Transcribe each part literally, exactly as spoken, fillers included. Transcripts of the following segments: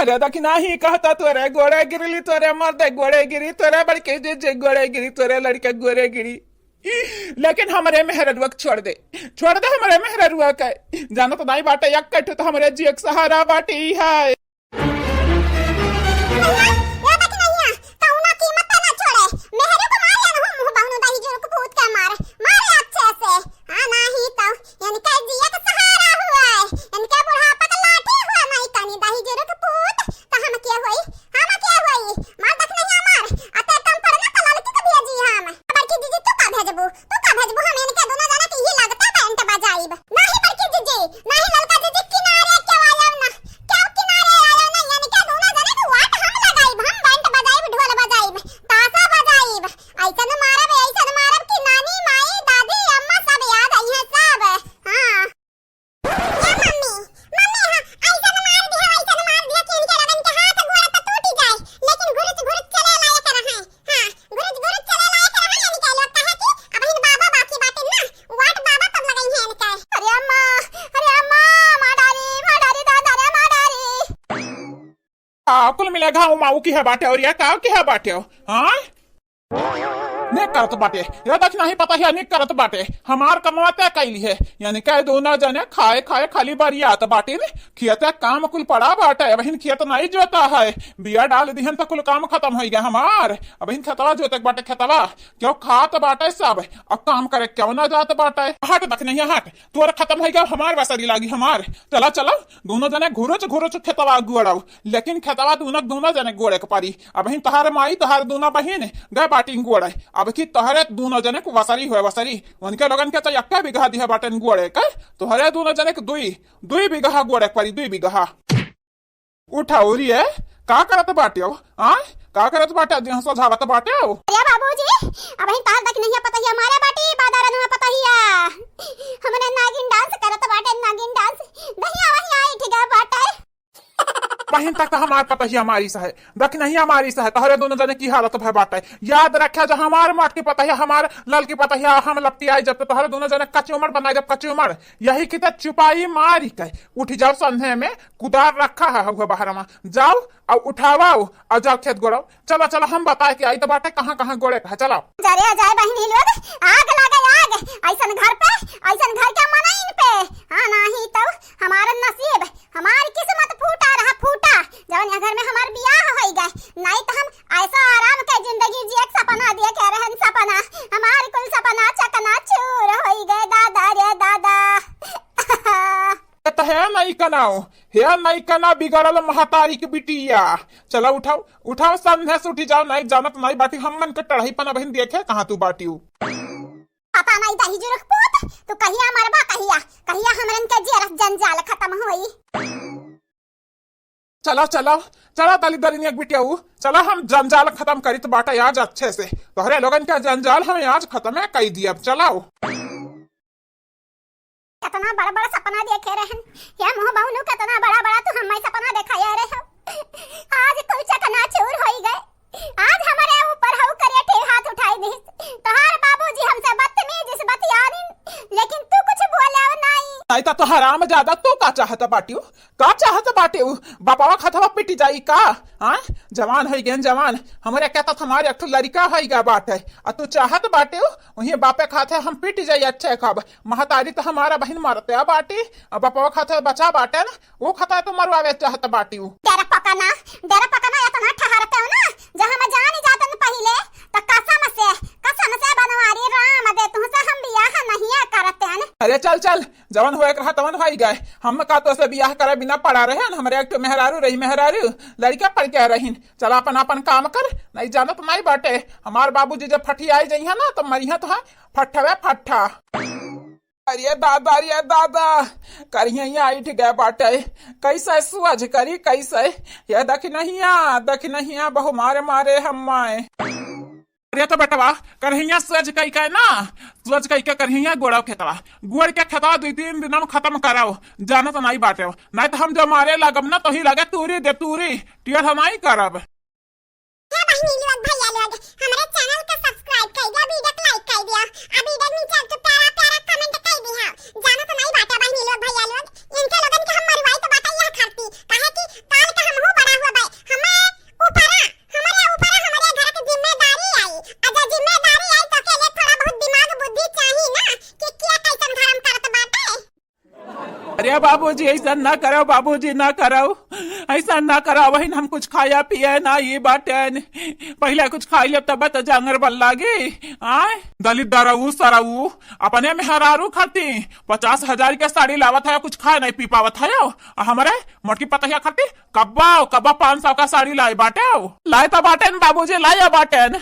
रे दखिनही कहता तोरे गोड़े गिरली, तोरे मर्दे गोड़े गिरी, तोरे बड़के जीजी गोड़े गिरी, तोरे लड़के गोड़े गिरी। लेकिन हमरे मेहररुआ के छोड़ दे, छोड़ दे हमरे मेहररुआ के। जानत नाई बाटे, एक कठो तो हमरे जिए के सहारा बाटी है। भैया, ए दखिनहिया, कौनो कीमत पे ना छोड़े। मेहरे को मार या ना हो, मुंह बहनू दही जुरुक पूत के मार। मार या अच्छे से। हाँ, नाही तो इनके जिए के सहारा हुआ है। इनके बुढ़ापा का लाठी हुआ नहीं तनी दही जुरुक पूत। तो हम क्या होई? हम क्या होई? मार दखिनहिया मार। अते कम पड़ना तो लड़की को भेजी हम। बड़की दीदी, तू का भेजबू? तू का भेजबू? हम इनके दोनों जना के ही लगता बैंड बजाइब। नाही बड़की जीजी, नाही ललका जीजी, किनारे क्यों आयो ना? क्यों किनारे आयो ना? यानी के दोनों जने के वाट हम लगाइब, हम बैंड बजाइब, ढोल बजाइब, ताशा बजाइब। ऐसन मारब, ऐसन मारब कि नानी, माई, दादी, अम्मा सब याद आई हैं सब। हाँ। या मम्मी, मम्मी, हाँ, ऐसन मार दिया, ऐसन मार दिया कि इनके लोगन के हाथ गोड़ तो टूटी जाए, लेकिन घुरुच घुरुच चले लायक रहे। हाँ, गुरुज, गुरुज चले लायक रहा, यानी के लोग कहे कि अबहिन बाबा बाकी बाटे ना, वाट बाबा तब लगई है इनके। अरे अम्मा, अरे अम्मा, मार डारी, मार डारी दादा रे, मार डारी। आ, कुल मिले घाव माऊ की है बाटे और या काव की है बाटे हो? हाँ? ने करत बाटे, या दखिनही पता है, ने करत बाटे, हमार कमवा तय कैली है, यानी के दोनों जने खाए खाए खाली बरियात बाटे ने, खेते काम कुल पड़ा बाटे, अबहिन खेत नहीं जोता है, बिया डाल दिहन त कुल काम खतम होई गया हमार। अबहिन खेतवा जोते के बाटे खेतवा, क्यों खात बाटे सब, अब काम करे क्यों ना जात बाटे। हट दखिनहिया हट, तोर खतम होई गया हमार बसरी लागी हमार। चला चला, दोनों जने घुरुच घुरुच खेतवा गोड़ाऊ, लेकिन खेतवा दोनों, दोनों जने गोड़े के परी। अबहिन तहार माई तहार दोनों बहिन गए बाटी गोड़े, अब की तोहरे दोनों जने के वसरी हुए वसरी। उनके लोगन के तो यक्का बिगहा दिहे बाटेन गोड़े के, तोहरे दोनों जने के दुई दुई बिगहा गोड़े के परी, दुई बिगहा। उठाओ रे, का करत बाटे हो? आय, का करत बाटे? देह सोझावत बाटे हो? अरे बाबूजी, अबहिन तहार दखिनहिया पतहिया मारे बाटी, बादारनुआ पतहिया। हमने नागिन डांस करत बाटे, नागिन डांस। दहिया वही आई ठिका बाटे। बहिन तक तो हमार पतहिया मारी सहे, दखिनहिया मारी सहे, तोहरे दोनों जने की हालत भय बाटे। याद रखे, जो हमार मोटकी पतहिया, हमार ललकी पतहिया, हम लपटी आई जब तो तोहरे दोनों जने कचूमर बनाई जब कचूमर। यही की तो चुपाई मारी के उठ जाओ संधे में, कुदार रखा है हुआ बाहर में, जाओ और उठावाओ और जाओ खेत गोड़ाओ। चला चला, हम बताए के आई तो बाटे कहाँ कहाँ गोड़े का है, चला। जरे जाए बहिनी लोग, आग लागे आग, ऐसन घर पे, ऐसन घर के मनइन पे। हाँ, नाही तो हमार नसीब, हमार किस्मत फूटा रहा फूटा, जवन यह घर में हमार बियाह होई गए, नहीं तो हम ऐसा आराम के जिंदगी जिए के सपना देखे रहन, सपना, हमार कुल सपना चकनाचूर होई गए, दादा रे दादा। तो है नहीं कनाओ, हे नहीं कना बिगड़ल महतारी के बिटिया। चला उठाओ, उठाओ, संधे से उठी जाओ, नहीं जानत नहीं बाटी, हम मन के टढ़ाई पना बहिन देखे कहाँ तू बाटियो। पता नहीं दही जुरुख पूत, तू कहिया मरबा कहिया, कहिया हमरन के जियरस जंजाल खतम होई। चला, चला, चला दलिदरिनिया के बिटियाऊ, चला हम जंजाल खतम करित बाटे आज अच्छे से। तोहरे लोगन के जंजाल हम आज खतम कई दियब, चलाओ। कितना बड़ा बड़ा सपना देखे रहन, हे मुँह बहनू, कितना बड़ा बड़ा तू हमें सपना देखाया रहे हो। आज कुल चकनाचूर होई गए। आज हमारे ऊपर हऊ करे ठे हाथ उठाई दिस। तोहार बाबूजी हमसे बदतमीजी से बतियानिन, लेकिन तू कुछ बोले नहीं। नहीं तो, तो हराम ज्यादा तू का चाहत बाटियो? का चाहत बाटियो? बापवा खतवा पिट जाई का? हाँ, जवान होई गेन जवान। हमरे कहता हमारे एक ठो लड़का होई गा बाटे, आ तू चाहत बाटियो वही बापे खाते हम पिट जाई अच्छे खब। महतारी तो हमारा बहिन मरते बाटी, आ बापवा खाते बचा बाटे ना, वो खतरा तो मरवावे चाहत बाटियो। डर पकना, डर पकना, इतना ठहरते हो ना, जब हम जान जातन पहिले, तो कसम से, कसम से बनवारी राम दे, तुमसे हम बियाह नहीं करते हैं। अरे चल चल, जवन होए के रहा तवन होई गए। हम का तो से बियाह करे बिना पड़ा रहे, हमरे एक ठो मेहरारू रही, मेहरारू लड़का पड़ के रहीन। चल अपन अपन काम कर, नहीं जानत नहीं बाटे। हमार बाबूजी जब फटी आई जइहा ना, तो मरिहा तो है फट्ठवे फट्ठा। अरे दादा, अरे दादा, करिया यहाँ उठ गए बाटे, कैसे सुअज करी, कैसे? ये दखिनहिया, दखिनहिया बहु मारे मारे हम्माए। अरे तो बेटवा, करहिया सुअज कई के ना, सुअज कई के करहिया गोड़ाओ खेतवा, गोड़ के खेतवा दुई तीन दिन में खतम कराओ, जानत नहीं बाटे, नहीं तो हम जो मारे लगब ना, तो ही लगे तूरी दे तूरी, टियर हम नहीं करब। हे बहिनी लोग, भैया लोग, हमरे channel के subscribe कई दिया, video के like कई दिया, आ video के नीचे एक ठो प्यारा प्यारा comment कई दिया। जानत नहीं बाटे बहिनी लोग, भैया लोग, इनके लोगन के हम मरवाई तो बाटे यह खाती, काहे कि काल के हमहू बड़ा अरे बाबूजी, ऐसा ना करो बाबूजी, ना करो, ऐसा ना करो। वही हम कुछ खाया पिया ना ये बाटेन, पहले कुछ खाई लेब तब तो जांगर बल लागे। आय दलित डराऊ सराऊ, अपने मेहरारू खाती पचास हजार के साड़ी लावत है, कुछ खाए नहीं पी पावत है, आ हमरे मोटकी पतहिया खाती कब्बा कब्बा पाँच सौ का साड़ी लाए बाटे। लाए तो बाटेन बाबूजी, लाए बाटेन।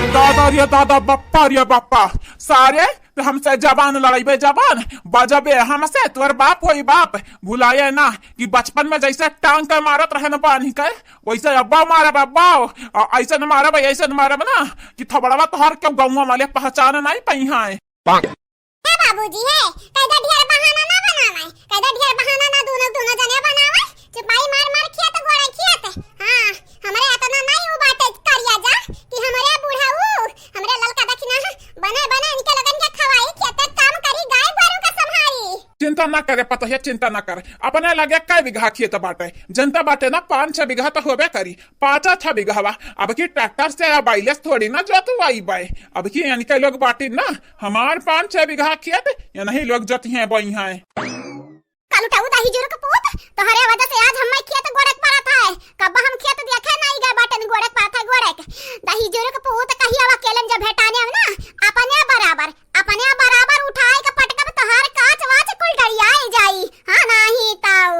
दादा रे दादा, बप्पा रे बप्पा, सारे ते हमसे जबान लड़ाइबे जबान, बजबे हमसे, तोर बाप होई बाप। भुलाए ना कि बचपन में जैसे टांग के मारत रहे न बांध के, वैसे अब्बा मारब अब्बा, आ ऐसे न मारब, ऐसे न मारब ना कि थोबड़वा तोहर के गौवा वाले पहचान नहीं पइहाँ। हे बाबूजी हे, कैदा ढेर बहाना ना बनावे, कैदा ढेर बहाना ना दोनों, दोनों जने बनावे। चुपाई मार मार खियत गोड़े खियत। हाँ, हमरे अतना नहीं उ बाटे करिया जा कि हमरे बुढ़ऊ, हमरे ललका दखिना बने बने इनके लोगन के खवाई, खेते काम करी, गाय गोरू का संभारी। चिंता ना करे पतोहिया, चिंता ना करे। अपने लगे कै बीघा खेत बाटे, जनता बाटे ना, पाँच छह बीघा तो होबे करी। पाँच छह बीघवा, अब की ट्रैक्टर से या बैलेस थोड़ी ना जोतवाई बाय। अब की इनके लोग बाटी ना, हमार पाँच छह बीघा खेत, ये नहीं लोग जोतिहें बोइहें। कालू टाऊ दही जुरुक पूत, तोहरे वजह से आज हम्मे खेत गोड़े के पड़त है। कब हम खेत देखे नहीं गए बाटन, गोड़े के पड़त है, गोड़े के। दही जुरुक पूत कहिया अकेलन जब भेटाने ना, अपने बराबर, अपने बराबर उठाए के पटकब तोहार काच वाच कुल डरियाए जाई। हाँ, नाही ताऊ।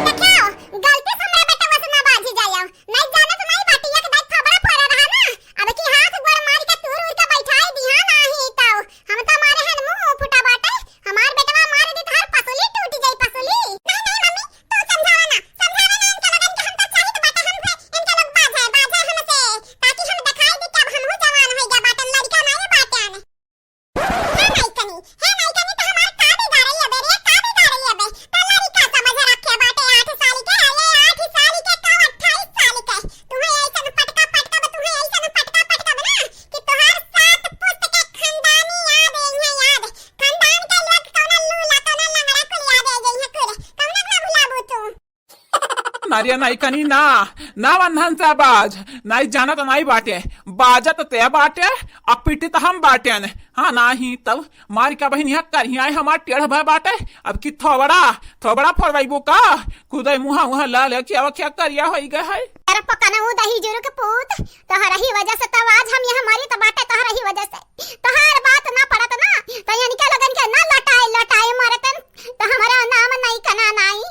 देखियो, गलती से हमरा बेटवा से ना बाझी जायो। नहीं जानत नहीं बाटी, एक दाई थबड़ा फोड़ा रहा ना। अब की हाथ गोड़ मार के तूर उर के बैठाई दिहा नाही ताऊ। हम तो मारे हन मुंह फुटा बाटे। हमार बेटवा मार दी तो हर पसुली टूट जाई पसुली। नहीं, नहीं मम्मी, तू समझावा ना, समझावा ना इनके लोगन के, हम तो चाहित बाटे हम से, इनके लोग बाझे, बाझे हमसे, ताकि हम दिखाई दी कि अब हमहू जवान हो गया बाटे, लड़का नहीं बाटे। हे नाई कनी, हे नाई कनी, तो हमार का बिगाड़े अबे रे, का बिगाड़े अबे? तो लड़का समझ रखे बाटे आठ साल के, अरे आठ साल के का अट्ठाईस साल के। तुम्हें ऐसन पटका पटका, तुम्हें ऐसन पटका पटका ना कि तोहार सात पुस्त के खानदानी याद आई है, याद। खानदान के लोग कौनो लूला, कौनो लंगड़ा कुल याद आई गई है कुल। कौनो ना भुलाबू तू। नारिया नाई कनी ना, ना वन्हन से बाज, नाई जानत नाई बाटे, बाजत ते बाटे, अब पीटित हम बाटेन। हाँ, नाही तब मार के बहिन यहाँ करिया है हमार टेढ़ भय बाटे, अब की थोबड़ा, थोबड़ा फोड़वाइबो का? खुदे मुहा उहा ला ले क्या, क्या करिया होई गए है। अरे पकनऊ दही जुरुक पूत, तोहरा ही वजह से तब आज हम यहाँ मरी तो बाटे, तोहरा ही वजह से। तोहार बात ना पड़त ना, तो इनके लोगन के ना लटाए, लटाए मारतन, तो हमारा नाम नहीं कना नाई।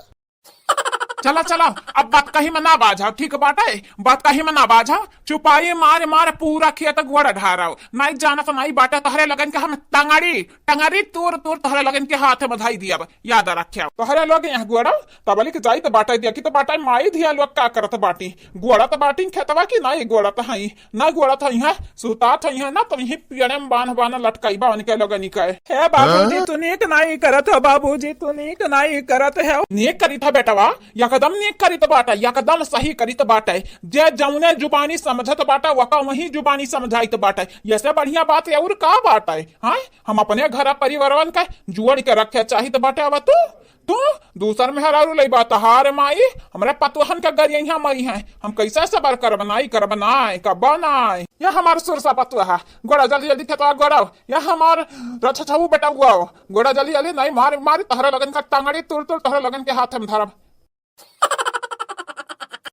चला, चला, अब बात कही में ना बाझाओ, ठीक बाटे? बात कही में ना बाझाओ, चुपाई मार मार पूरा खेत गोड़ ढाराओ। नाई जानत नाई बाटे तोहरे लगन के हम टंगड़ी, टंगड़ी तूर तूर तोहरे लगन के हाथ में धई दियब। याद रख्या, तोहरे लोग यहाँ गोड़ाओ, तबलिक जाई तो बाटे, देखी तो बाटे माई धिया लोग का करत बाटी, गोड़त बाटी खेतवा की नाई गोड़त हई। ना गोड़त हइहाँ, सुतात हइहाँ ना, तो इहीं पियड़े में बान्ह बान्ह लटकइबा उनके लोगनी के। हे बाबूजी, हाँ? तू नीक नाई करत हो, बाबूजी, तू नीक नाई करत हो। नीक करित ह बेटवा, एकदम नीक करित बाटे, एकदम सही करित बाटे। जे जौने जुबानी समझत बाटे, वका वही जुबानी समझाइत बाटे। ये से बढ़िया बात और का बाटे? हाँ, हम अपने घर परिवारवन के जोड़ के रखे चाहित बाटे। अब तू तू दूसर मेहरारू लइबा, तहार माई हमरे पतोहन के गरियइहाँ मरिहैं। हम कइसे सबर करब? नाई करब, नाई करब, नाई। या हमार सुरसा पतोहा, गोड़ा जल्दी जल्दी खेतवा गोड़ाओ। या हमार रछछऊ बेटउआ, गोड़ा जल्दी जल्दी, नाई मार मार तहरे लगन का टंगड़ी तुल तुल तहरे लगन के हाथ में धरब।